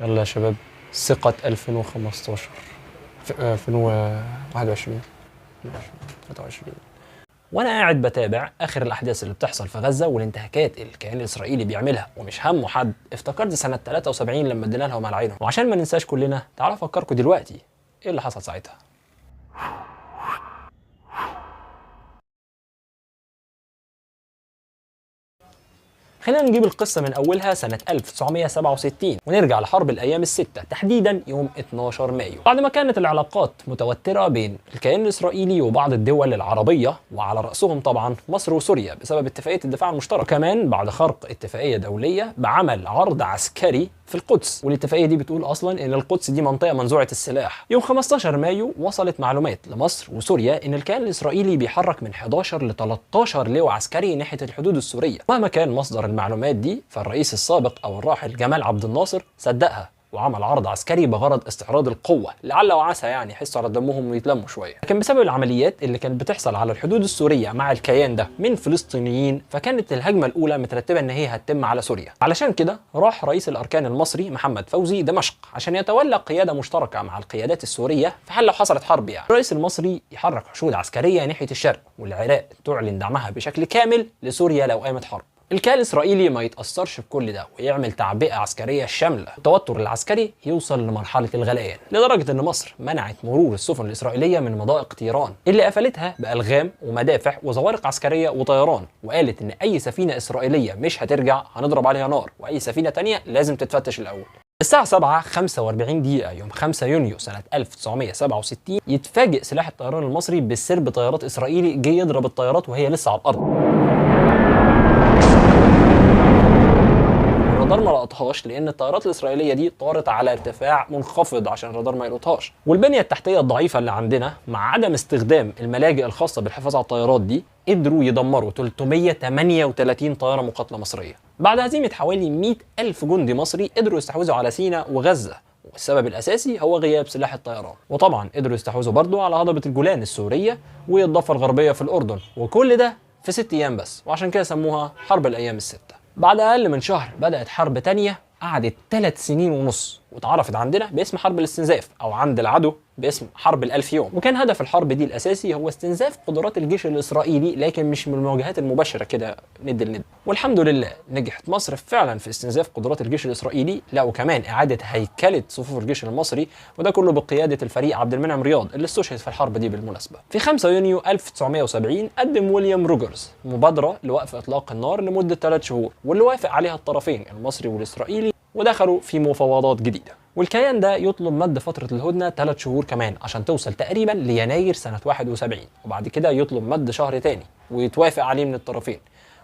يلا يا شباب، ثقة 2015 2021 23. وانا قاعد بتابع اخر الاحداث اللي بتحصل في غزة والانتهاكات اللي الكيان الاسرائيلي بيعملها ومش همه حد، افتكرت سنة 73 لما ادينا لهم على عينهم. وعشان ما ننساش كلنا، تعالوا افكركم دلوقتي ايه اللي حصل ساعتها. خلينا نجيب القصة من أولها سنة 1967 ونرجع لحرب الأيام الستة، تحديدا يوم 12 مايو. بعد ما كانت العلاقات متوترة بين الكيان الإسرائيلي وبعض الدول العربية، وعلى رأسهم طبعا مصر وسوريا بسبب اتفاقية الدفاع المشترك، وكمان بعد خرق اتفاقية دولية بعمل عرض عسكري في القدس، والاتفاقية دي بتقول أصلا إن القدس دي منطقة منزوعة السلاح. يوم 15 مايو وصلت معلومات لمصر وسوريا إن الكيان الإسرائيلي بيحرك من 11 ل 13 لواء عسكري ناحية الحدود السورية. مهما كان مصدر المعلومات دي، فالرئيس السابق أو الراحل جمال عبد الناصر صدقها وعمل عرض عسكري بغرض استعراض القوة، لعل وعسى يعني يحسوا على دمهم ويتلموا شوية. لكن بسبب العمليات اللي كانت بتحصل على الحدود السورية مع الكيان ده من فلسطينيين، فكانت الهجمة الأولى مترتبة إن هي هتتم على سوريا. علشان كده راح رئيس الأركان المصري محمد فوزي دمشق عشان يتولى قيادة مشتركة مع القيادات السورية في حال لو حصلت حرب. يعني الرئيس المصري يحرك حشود عسكرية ناحية الشرق، والعراق تعلن دعمها بشكل كامل لسوريا لو قامت حرب. الكيان الإسرائيلي ما يتأثرش بكل ده ويعمل تعبئة عسكرية شاملة. التوتر العسكري يوصل لمرحلة الغليان، لدرجة إن مصر منعت مرور السفن الإسرائيلية من مضائق طيران اللي قفلتها بألغام ومدافع وزوارق عسكرية وطيران، وقالت إن أي سفينة إسرائيلية مش هترجع هنضرب عليها نار، وأي سفينة تانية لازم تتفتش الأول. الساعة 7:45 يوم 5 يونيو سنة 1967 يتفاجئ سلاح الطيران المصري بسرب طيارات إسرائيلي جه يضرب الطيارات وهي لسه على الأرض. الرادار ما لقطهاش لان الطيارات الاسرائيلية دي طارت على ارتفاع منخفض عشان الرادار ما يلقطهاش، والبنية التحتية الضعيفة اللي عندنا مع عدم استخدام الملاجئ الخاصة بالحفاظ على الطيارات دي قدروا يدمروا 338 طيارة مقاتله مصرية. بعد هزيمة حوالي 100,000 جندي مصري قدروا يستحوذوا على سيناء وغزة، والسبب الاساسي هو غياب سلاح الطيران. وطبعا قدروا يستحوذوا برضو على هضبه الجولان السورية والضفة الغربية في الاردن، وكل ده في 6 ايام بس، وعشان كده سموها حرب الايام الستة. بعد أقل من شهر بدأت حرب تانية قعدت 3 سنين ونص، واتعرفت عندنا باسم حرب الاستنزاف، أو عند العدو باسم حرب الألف يوم. وكان هدف الحرب دي الأساسي هو استنزاف قدرات الجيش الإسرائيلي، لكن مش من المواجهات المباشرة كده ند لند. والحمد لله نجحت مصر فعلا في استنزاف قدرات الجيش الإسرائيلي، لا وكمان إعادة هيكلة صفوف الجيش المصري، وده كله بقيادة الفريق عبد المنعم رياض اللي استشهد في الحرب دي بالمناسبة. في 5 يونيو 1970 قدم ويليام روجرز مبادرة لوقف إطلاق النار لمدة 3 شهور، واللي وافق عليها الطرفين المصري والإسرائيلي، ودخلوا في مفاوضات جديدة. والكيان ده يطلب مد فترة الهدنة 3 شهور كمان عشان توصل تقريبا ليناير سنة 71، وبعد كده يطلب مد شهر تاني ويتوافق عليه من الطرفين،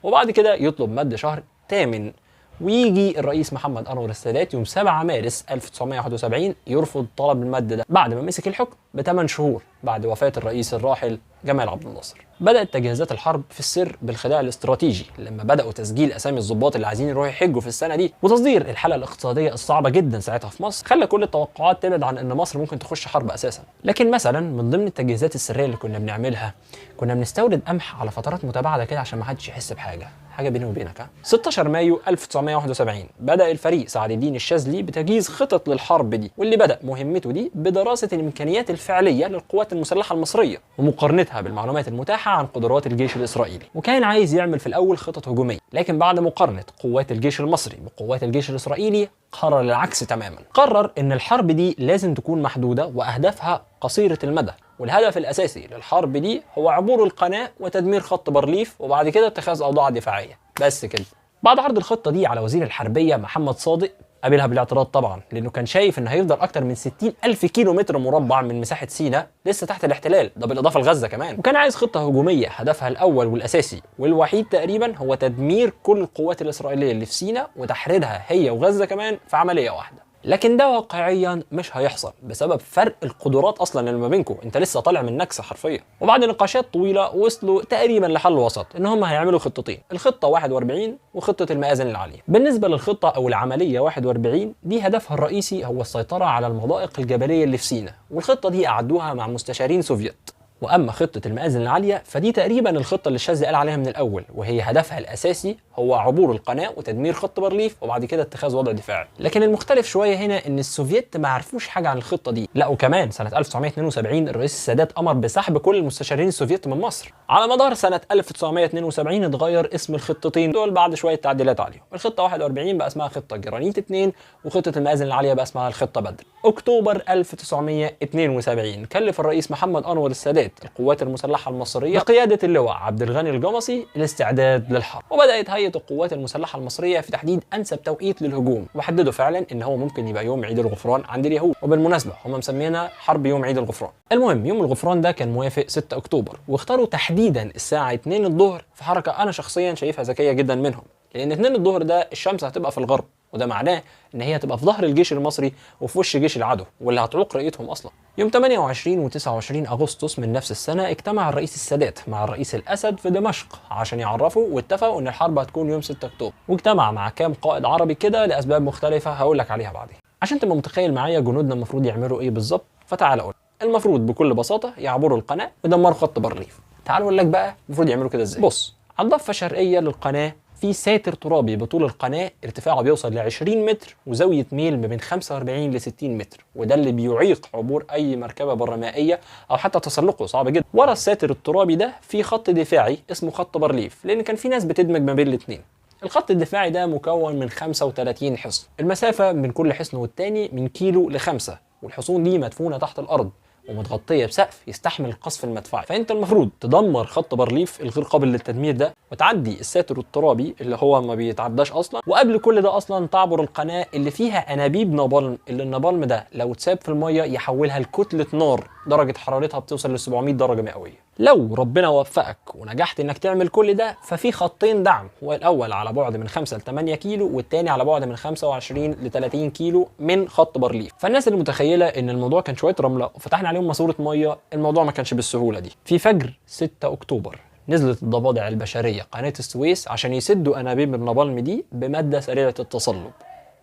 وبعد كده يطلب مد شهر تامن. ويجي الرئيس محمد أنور السادات يوم 7 مارس 1971 يرفض طلب المد ده بعد ما مسك الحكم ب8 شهور بعد وفاة الرئيس الراحل جمال عبد الناصر. بدأت تجهيزات الحرب في السر بالخداع الاستراتيجي لما بدأوا تسجيل أسامي الضباط اللي عايزين يروحوا يحجوا في السنة دي، وتصدير الحالة الاقتصادية الصعبة جدا ساعتها في مصر خلى كل التوقعات تبعد عن إن مصر ممكن تخش حرب أساسا. لكن مثلا من ضمن التجهيزات السرية اللي كنا بنعملها، كنا بنستورد قمح على فترات متباعدة كده عشان ما حدش يحس بحاجة، حاجة بيني وبينك. 16 مايو 1971 بدأ الفريق سعد الدين الشاذلي بتجهيز خطط للحرب دي، واللي بدأ مهمته دي بدراسة الإمكانيات الفعلية للقوات المسلحة المصرية ومقارنتها بالمعلومات المتاحة عن قدرات الجيش الإسرائيلي. وكان عايز يعمل في الأول خطط هجومية، لكن بعد مقارنة قوات الجيش المصري بقوات الجيش الإسرائيلي قرر العكس تماما. قرر إن الحرب دي لازم تكون محدودة وأهدافها قصيرة المدى، والهدف الأساسي للحرب دي هو عبور القناة وتدمير خط بارليف، وبعد كده اتخاذ أوضاع دفاعية بس كده. بعد عرض الخطة دي على وزير الحربية محمد صادق قابلها بالاعتراض طبعا، لأنه كان شايف إن هيفضل أكتر من 60,000 كيلو متر مربع من مساحة سيناء لسه تحت الاحتلال، ده بالإضافة لغزة كمان. وكان عايز خطة هجومية هدفها الأول والأساسي والوحيد تقريبا هو تدمير كل القوات الإسرائيلية اللي في سيناء وتحريرها هي وغزة كمان في عملية واحدة. لكن ده واقعيا مش هيحصل بسبب فرق القدرات اصلا اللي ما بينكم، انت لسه طالع من نكسه حرفيا. وبعد نقاشات طويلة وصلوا تقريبا لحل وسط ان هم هيعملوا خطتين، الخطة 41 وخطه المآذن العالية. بالنسبة للخطه او العملية 41 دي هدفها الرئيسي هو السيطرة على المضائق الجبلية اللي في سيناء، والخطه دي اعدوها مع مستشارين سوفيت. واما خطه المآذن العالية فدي تقريبا الخطة اللي الشاذلي قال عليها من الاول، وهي هدفها الاساسي هو عبور القناة وتدمير خط بارليف وبعد كده اتخاذ وضع دفاعي. لكن المختلف شوية هنا ان السوفيت ما عرفوش حاجة عن الخطة دي. لا وكمان سنة 1972 الرئيس السادات امر بسحب كل المستشارين السوفيت من مصر. على مدار سنة 1972 اتغير اسم الخطتين دول بعد شوية تعديلات عليهم. الخطة 41 بقى اسمها خطه جرانيت 2، وخطه المآذن العالية بقى اسمها الخطة بدر. اكتوبر 1972 كلف الرئيس محمد انور السادات القوات المسلحة المصرية بقيادة اللواء عبد الغني الجمصي الاستعداد للحرب، وبدات هيئة القوات المسلحة المصرية في تحديد انسب توقيت للهجوم، وحددوا فعلا ان هو ممكن يبقى يوم عيد الغفران عند اليهود، وبالمناسبة هم مسمينها حرب يوم عيد الغفران. المهم يوم الغفران ده كان موافق 6 اكتوبر، واختاروا تحديدا الساعة 2 الظهر في حركة انا شخصيا شايفها ذكية جدا منهم، لان 2 الظهر ده الشمس هتبقى في الغرب، وده معناه ان هي هتبقى في ظهر الجيش المصري وفي وش جيش العدو واللي هتعوق رؤيتهم اصلا. يوم 28 و29 اغسطس من نفس السنة اجتمع الرئيس السادات مع الرئيس الاسد في دمشق عشان يعرفوا، واتفقوا ان الحرب هتكون يوم 6 اكتوبر، واجتمع مع كام قائد عربي كده لاسباب مختلفة هقول لك عليها بعدين. عشان تبقى متخيل معايا جنودنا المفروض يعملوا ايه بالظبط، فتعال اقول. المفروض بكل بساطة يعبروا القناة ويدمروا خط بارليف. تعال اقول لك بقى المفروض يعملوا كده ازاي. بص، على الضفة الشرقية للقناة في ساتر ترابي بطول القناة ارتفاعه بيوصل ل 20 متر وزاويه ميل ما بين 45 ل 60 متر، وده اللي بيعيق عبور اي مركبة برمائيه او حتى تسلقه صعب جدا. ورا الساتر الترابي ده في خط دفاعي اسمه خط بارليف، لان كان في ناس بتدمج ما بين الاثنين. الخط الدفاعي ده مكون من 35 حصن، المسافة من كل حصن والتاني من كيلو ل5، والحصون دي مدفونة تحت الارض ومتغطيه بسقف يستحمل القصف المدفعي. فانت المفروض تدمر خط بارليف الغير قابل للتدمير ده، وتعدي الساتر الترابي اللي هو ما بيتعداش اصلا، وقبل كل ده اصلا تعبر القناة اللي فيها انابيب نابالم، اللي النابالم ده لو اتساب في المية يحولها لكتله نار درجه حرارتها بتوصل ل 700 درجه مئوية. لو ربنا وفقك ونجحت انك تعمل كل ده ففي خطين دعم، والاول على بعد من 5 ل 8 كيلو والثاني على بعد من 25 ل 30 كيلو من خط بارليف. فالناس اللي متخيله ان الموضوع كان شوية رملة وفتحنا عليهم ماسوره مية، الموضوع ما كانش بالسهولة دي. في فجر 6 اكتوبر نزلت الضفادع البشرية قناة السويس عشان يسدوا انابيب النابالم دي بمادة سريعة التصلب،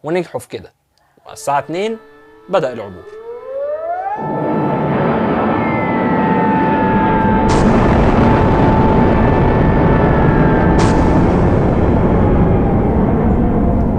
ونجحوا في كده. والساعة 2 بدا العبور.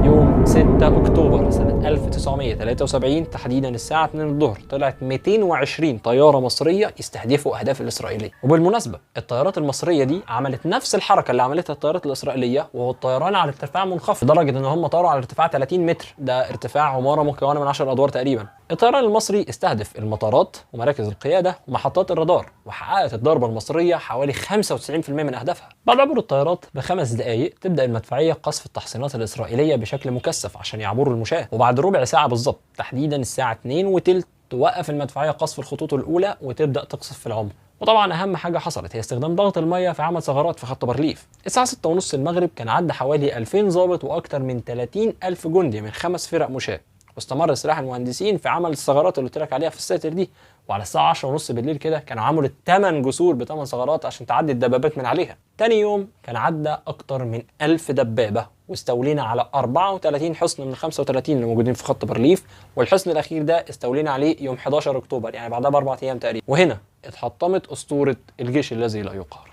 يوم 6 اكتوبر سنة 1973 تحديدا الساعة 2 الظهر طلعت 220 طيارة مصرية يستهدفوا اهداف الاسرائيلية. وبالمناسبة الطيارات المصرية دي عملت نفس الحركة اللي عملتها الطيارات الاسرائيلية، وهو الطيران على ارتفاع منخفض لدرجة ان هم طاروا على ارتفاع 30 متر، ده ارتفاع عمارة مكونة من 10 ادوار تقريبا. الطيران المصري استهدف المطارات ومراكز القيادة ومحطات الرادار، وحققت الضربة المصرية حوالي 95% من اهدافها. بعد عبور الطيارات ب5 دقائق تبدا المدفعية قصف التحصينات الاسرائيلية بشكل مكثف عشان يعبروا المشاة، وبعد ربع ساعة بالظبط تحديدا الساعة 2:20 توقف المدفعية قصف الخطوط الاولى وتبدا تقصف في العمق. وطبعا اهم حاجة حصلت هي استخدام ضغط المية في عمل ثغرات في خط بارليف. الساعة 6:30 المغرب كان عدى حوالي 2000 ضابط واكثر من 30,000 جندي من 5 فرق مشاة، واستمر سلاح المهندسين في عمل الثغرات اللي قلت لك عليها في الساتر دي. وعلى الساعة 10:30 بالليل كده كانوا عملوا 8 جسور ب8 ثغرات عشان تعدي الدبابات من عليها. تاني يوم كان عدى اكتر من 1000 دبابة، واستولينا على 34 حصن من 35 اللي موجودين في خط بارليف، والحصن الاخير ده استولينا عليه يوم 11 اكتوبر، يعني بعدها ب4 ايام تقريبا. وهنا اتحطمت اسطورة الجيش الذي لا يقهر.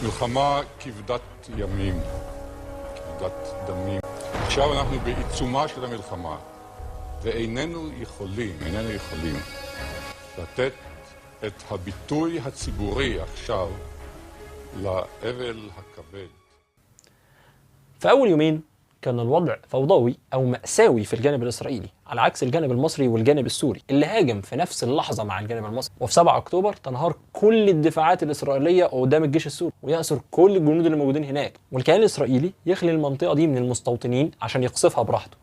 מלחמה כבדת ימים, כבדת דמים. עכשיו אנחנו בעיצומה של המלחמה, ואיננו יכולים, איננו יכולים לתת את הביטוי הציבורי עכשיו לאבל הכבד. في أول يومين كان الوضع فوضوي أو مأساوي في الجانب الإسرائيلي، على عكس الجانب المصري والجانب السوري اللي هاجم في نفس اللحظة مع الجانب المصري. وفي 7 أكتوبر تنهار كل الدفاعات الإسرائيلية قدام الجيش السوري ويأسر كل الجنود اللي موجودين هناك، والكيان الإسرائيلي يخلي المنطقة دي من المستوطنين عشان يقصفها براحته.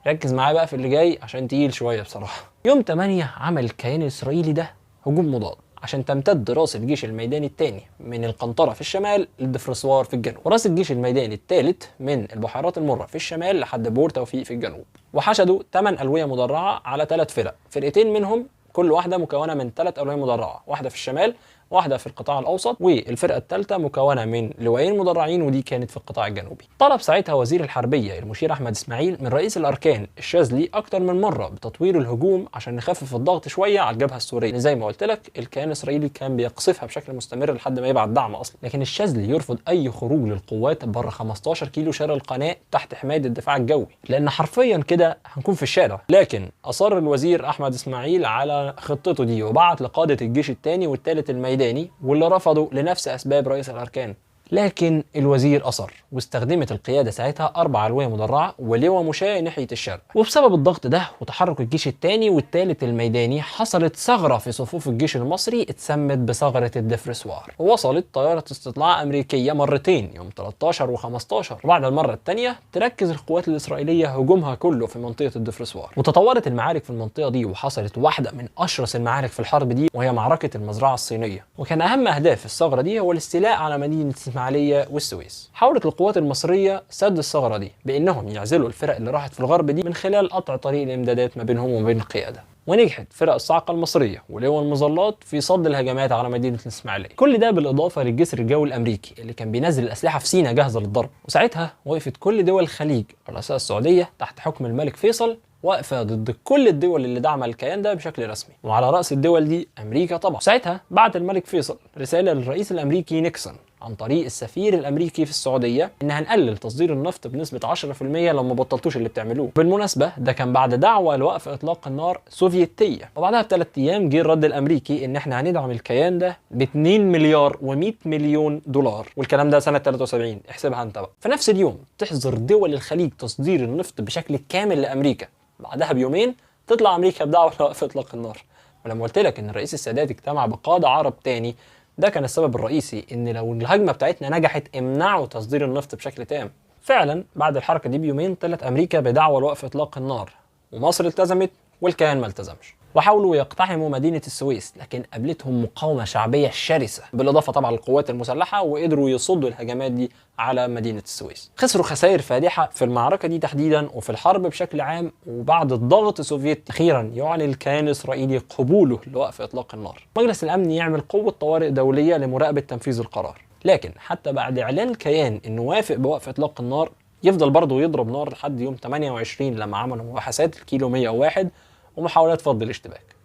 ركز معايا بقى في اللي جاي عشان تقيل شوية بصراحة. يوم 8 عمل الكيان الإسرائيلي ده هجوم مضاد عشان تمتد راس الجيش الميداني الثاني من القنطرة في الشمال للدفرسوار في الجنوب، وراس الجيش الميداني الثالث من البحيرات المرة في الشمال لحد بور توفيق في الجنوب. وحشدوا 8 ألوية مدرعة على 3 فرق، فرقتين منهم كل واحدة مكونة من 3 ألوية مدرعة، واحدة في الشمال واحدة في القطاع الاوسط، والفرقة الثالثة مكونة من لوايين مدرعين ودي كانت في القطاع الجنوبي. طلب ساعتها وزير الحربية المشير احمد اسماعيل من رئيس الاركان الشاذلي اكتر من مرة بتطوير الهجوم عشان نخفف الضغط شوية على الجبهة السورية، زي ما قلت لك الكيان الاسرائيلي كان بيقصفها بشكل مستمر لحد ما يبعت دعم اصلا. لكن الشاذلي يرفض اي خروج للقوات بره 15 كيلو شرق القناة تحت حماية الدفاع الجوي، لان حرفيا كده هنكون في الشارع. لكن اصر الوزير احمد اسماعيل على خطته دي وبعت لقادة الجيش الثاني والثالث الميداني، واللي رفضوا لنفس اسباب رئيس الاركان. لكن الوزير اصر، واستخدمت القيادة ساعتها 4 ألوية مدرعه ولواء مشاة ناحية الشرق. وبسبب الضغط ده وتحرك الجيش الثاني والثالث الميداني حصلت ثغره في صفوف الجيش المصري اتسمت بثغره الدفرسوار، ووصلت طيارة استطلاع امريكية مرتين يوم 13 و15، وبعد المرة الثانية تركز القوات الاسرائيلية هجومها كله في منطقة الدفرسوار. وتطورت المعارك في المنطقة دي، وحصلت واحدة من اشرس المعارك في الحرب دي وهي معركة المزرعة الصينية. وكان اهم اهداف الثغرة دي هو الاستيلاء على مدينة الإسماعيلية والسويس. حاولت القوات المصرية سد الثغرة دي بأنهم يعزلوا الفرق اللي راحت في الغرب دي من خلال قطع طريق الإمدادات ما بينهم وما بين القيادة، ونجحت فرق الصاعقة المصرية ولواء المظلات في صد الهجمات على مدينة الإسماعيلية. كل ده بالإضافة للجسر الجوي الأمريكي اللي كان بينزل الأسلحة في سيناء جاهزة للضرب. وساعتها وقفت كل دول الخليج رؤساء السعودية تحت حكم الملك فيصل واقفة ضد كل الدول اللي دعم الكيان ده بشكل رسمي، وعلى رأس الدول دي أمريكا طبعا. ساعتها بعت الملك فيصل رسالة للرئيس الأمريكي نيكسون عن طريق السفير الامريكي في السعودية ان هنقلل تصدير النفط بنسبة 10% لو ما بطلتوش اللي بتعملوه. بالمناسبة ده كان بعد دعوه لوقف اطلاق النار سوفيتيه، وبعدها ب3 ايام جه الرد الامريكي ان احنا هندعم الكيان ده ب 2 مليار و100 مليون دولار، والكلام ده سنة 73، احسبها انت بقى. في نفس اليوم تحظر دول الخليج تصدير النفط بشكل كامل لامريكا، بعدها بيومين تطلع امريكا بدعوة لوقف اطلاق النار. ولما قلت لك ان الرئيس السادات اجتمع بقاده عرب تاني، ده كان السبب الرئيسي ان لو الهجمة بتاعتنا نجحت امنعوا تصدير النفط بشكل تام. فعلا بعد الحركة دي بيومين طلعت امريكا بدعوة لوقف اطلاق النار، ومصر التزمت والكيان ما التزمش، وحاولوا يقتحموا مدينة السويس لكن قابلتهم مقاومة شعبية شرسة بالاضافة طبعا للقوات المسلحة، وقدروا يصدوا الهجمات دي على مدينة السويس. خسروا خسائر فادحة في المعركة دي تحديدا وفي الحرب بشكل عام. وبعد الضغط السوفيتي اخيرا يعلن الكيان الاسرائيلي قبوله لوقف اطلاق النار. مجلس الامن يعمل قوة طوارئ دولية لمراقبه تنفيذ القرار، لكن حتى بعد اعلان الكيان انه وافق بوقف اطلاق النار يفضل برضه يضرب نار لحد يوم 28 لما عملوا مباحثات الكيلو 101 ومحاولات فض الاشتباك.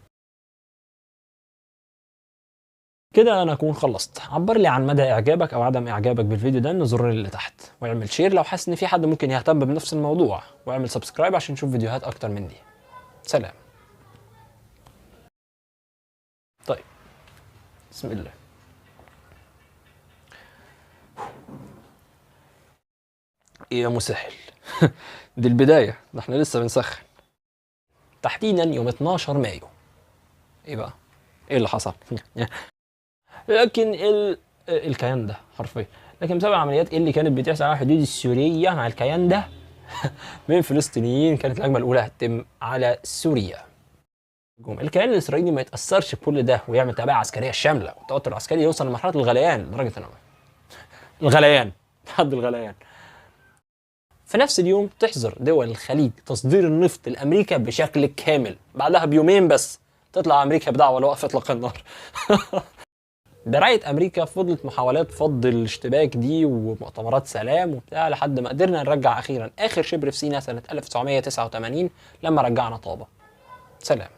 كده انا اكون خلصت. عبر لي عن مدى اعجابك او عدم اعجابك بالفيديو ده من الزرار اللي تحت، واعمل share لو حاسس ان في حد ممكن يهتم بنفس الموضوع، واعمل subscribe عشان نشوف فيديوهات اكتر من دي. سلام. طيب بسم الله. يا مسهل دي البداية، ده احنا لسه بنسخن. تحديدا يوم 12 مايو. ايه بقى؟ ايه اللي حصل؟ لكن الكيان ده حرفيا، لكن بسبب العمليات اللي كانت بتحصل على الحدود السورية مع الكيان ده من فلسطينيين، كانت الهجمة الأولى هتتم على سوريا. الكيان الإسرائيلي ما يتأثرش بكل ده ويعمل تعبئة عسكرية شاملة، والتوتر العسكري يوصل لمرحلة الغليان لدرجة إنه الغليان، حد الغليان. في نفس اليوم تحظر دول الخليج تصدير النفط لامريكا بشكل كامل، بعدها بيومين بس تطلع امريكا بدعوة لوقف اطلاق النار. برعاية امريكا فضلت محاولات فض الاشتباك دي ومؤتمرات سلام وبتاع لحد ما قدرنا نرجع اخيرا اخر شبر في سيناء سنة 1989 لما رجعنا طابة. سلام.